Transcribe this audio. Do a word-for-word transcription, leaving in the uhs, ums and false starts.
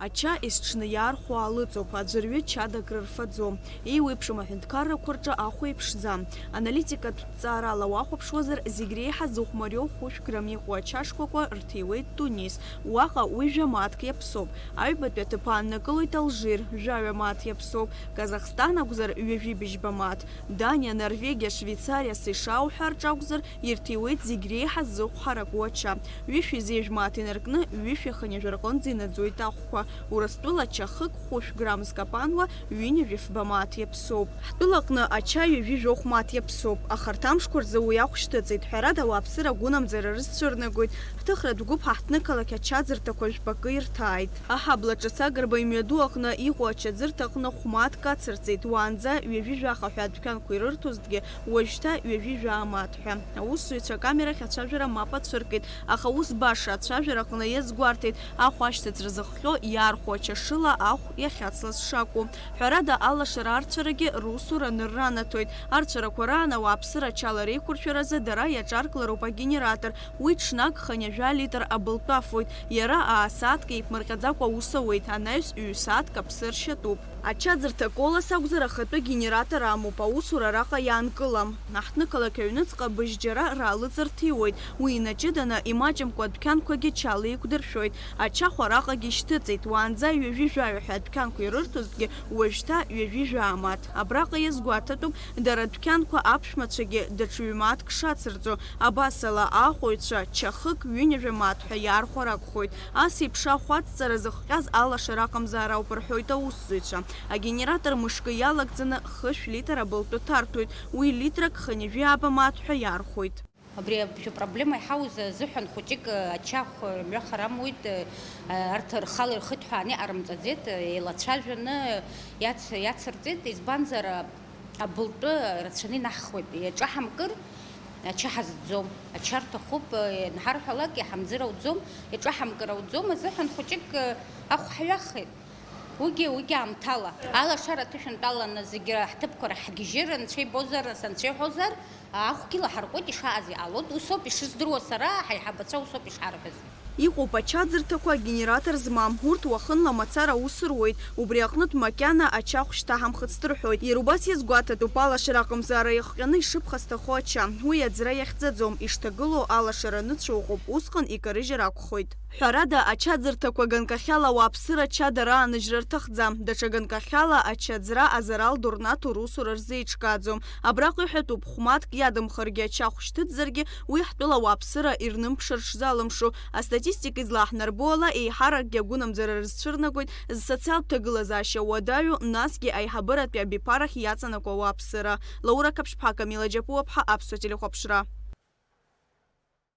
Ача есҽны иаархәо аалыҵоуп, аӡәырҩы чадак рырфаӡом. Еиуеиԥшым аҳәынҭқаррақәа рҿы ахә еиԥшӡам. Аналитикатә ҭҵаарала уахәаԥшуазар, зегь реиҳа зыхә мариоу хәышә грамм иҟоу ачашқәақәа рҭиуеит Тунис. Уаҟа уи жәа мааҭк иаԥсоуп. Аҩбатәи аҭыԥ ааннакылоит Алжир, жәаҩа мааҭ иаԥсоуп. Казахстан акәзар, ҩажәи быжьба мааҭ. Даниа, Норвегиа, Швеицариа, Сешал ҳәа рҿы акәзар, ирҭиуеит зегь реиҳа зыхә ҳараку ача. Ҩышәи зежә мааҭ инаркны, ҩышәи хынҩажәа рҟынӡа инаӡоит ахәқәа. Урыстәыла ача хык хәышә грамм зкапануа, ҩынҩажәи фба мааҭ иаԥсоуп. Ҳтәылаҟны ача ҩажәи жәохә мааҭ иаԥсоуп, аха арҭ амшқәа рзы уи ахә шьҭыҵит. Ҳәарада, ауааԥсыра гәынамӡара рызцәырнагоит. Ҳҭыхратә гәыԥ ҳаҳҭнықалақь ачаӡырҭақәа жәпакы ирҭааит. Аҳабла ҿыц Агрба имҩаду аҟны иҟоу ачаӡырҭаҟны хә мааҭк ацырҵеит, уаанӡа ҩажәи жәаха ҳәа адәқьанқәа ирырҭозҭгьы, уажәшьҭа ҩажәи жәаа мааҭ ҳәа. Аусзуҩцәа акамерахь ацәажәара мап ацәыркит, аха ус баша ацәажәараҟны иазгәарҭеит, ахә ашьҭыҵра зыхҟьо иаархәо ачашыла ахә иахьацлаз шакәу. Ҳәарада, алашара арцәарагьы русура анырра анаҭоит. Арцәарақәа раан ауааԥсыра ачала реиқәыршәаразы дара иаҿарклароуп агенератор. Уи ҽнак хынҩажәа литр абылтәы афоит. Иара аасааҭк еиԥмырҟьаӡакәа аус ауеит, анаҩс ҩ-сааҭк аԥсы ршьатәуп. Ачаӡырҭа Колос акәзар, ахатәы генератор амоуп, аусура араҟа иаанкылам. Аҳҭнықалақь аҩныҵҟа быжьџьара раалыҵырҭиуеит. Уи инаҷыданы, имаҷымкәа адәқьанқәагьы чала еиқәдыршәоит. Ачахә араҟагьы ишьҭыҵит, уаанӡа ҩажәи жәаҩа ҳәа адәқьанқәа ирырҭозҭгьы, уажәшьҭа ҩажәи жәаа мааҭ. Абраҟа иазгәаҭатәуп, дара адәқьанқәа аԥшәмацәагьы даҽа ҩ-мааҭк шацырҵо. Абасала, аахәаҩцәа чахык ҩынҩажәа мааҭ ҳәа иаархәар акәхоит. Ас еиԥш ахә ацҵара зыхҟьаз алашара аҟамзаара ауп рҳәоит аусзуҩцәа. Агенератор мышкы иалагӡаны хышә литр абылтәы ҭарҭәоит, уи литрак хынҩажәи ааба мааҭ ҳәа иаархәоит. Абри абжьы проблема иҳауз азыҳәан хәыҷык ачахә мҩахар амуит, арҭ рхала ирхыҭҳәааны иҟарымҵаӡеит, еилацәажәаны иац-, иацырҵеит, избанзар, абылтәы рацәаны инаҳхуеит, иаҿаҳамкыр, ача ҳазӡом, ача рҭахуп, ианҳарҳәалак иҳамӡыр ауӡом, иаҿаҳамкыр ауӡом азыҳәан хәыҷык ахә ҳҩахеит. Уигьы, уигьы аамҭала. Алашара аҭышәынтәаланы зегьы ҳҭыԥқәа рахь ҳгьежьыр, анцәа ибозар, анцәа иҳәозар, ахәгьы лаҳаркуеит, ишааз иҟалоит. Усоуп ишыздыруа сара, ҳаиҳабацәа усоуп ишҳарҳәаз. Иҟоуп ачаӡырҭақәа генератор змам, урҭ уахынла мацара аус руеит, убри аҟнытә макьана ачахә шьҭаҳамхыцт рҳәоит. Иара убас иазгәаҭатәуп, алашара аҟамзаара иахҟьаны ишыԥхасҭахо ача, уи аӡра иахьӡаӡом, ишҭагылоу алашара аныцәоу ыҟоуп, усҟан икарыжьыр акәхоит. Ҳәарада, ачаӡырҭақәа ганкахьала ауааԥсыра ача дара ааныжьра рҭахӡам, даҽа ганкахьала ачаӡра азарал ду рнаҭо русура рзеиҿкааӡом. Абраҟа иҳәатәуп, хә-мааҭк иадымхаргьы ачахә шьҭыҵзаргьы, уи ҳтәыла ауааԥсыра ирнымԥшыр шзалымшо. Астатистика излаҳнарбо ала, еиҳаракгьы агәынамӡара рызцәырнагоит зсоциалтә ҭагылазаашьа уадаҩу, насгьы аиҳабыратәи абиԥарахь иаҵанакуа ауааԥсыра. Лаура Қаԥшьԥҳа, Камила Џьапуаԥҳа, Аԥсуа телехәаԥшра.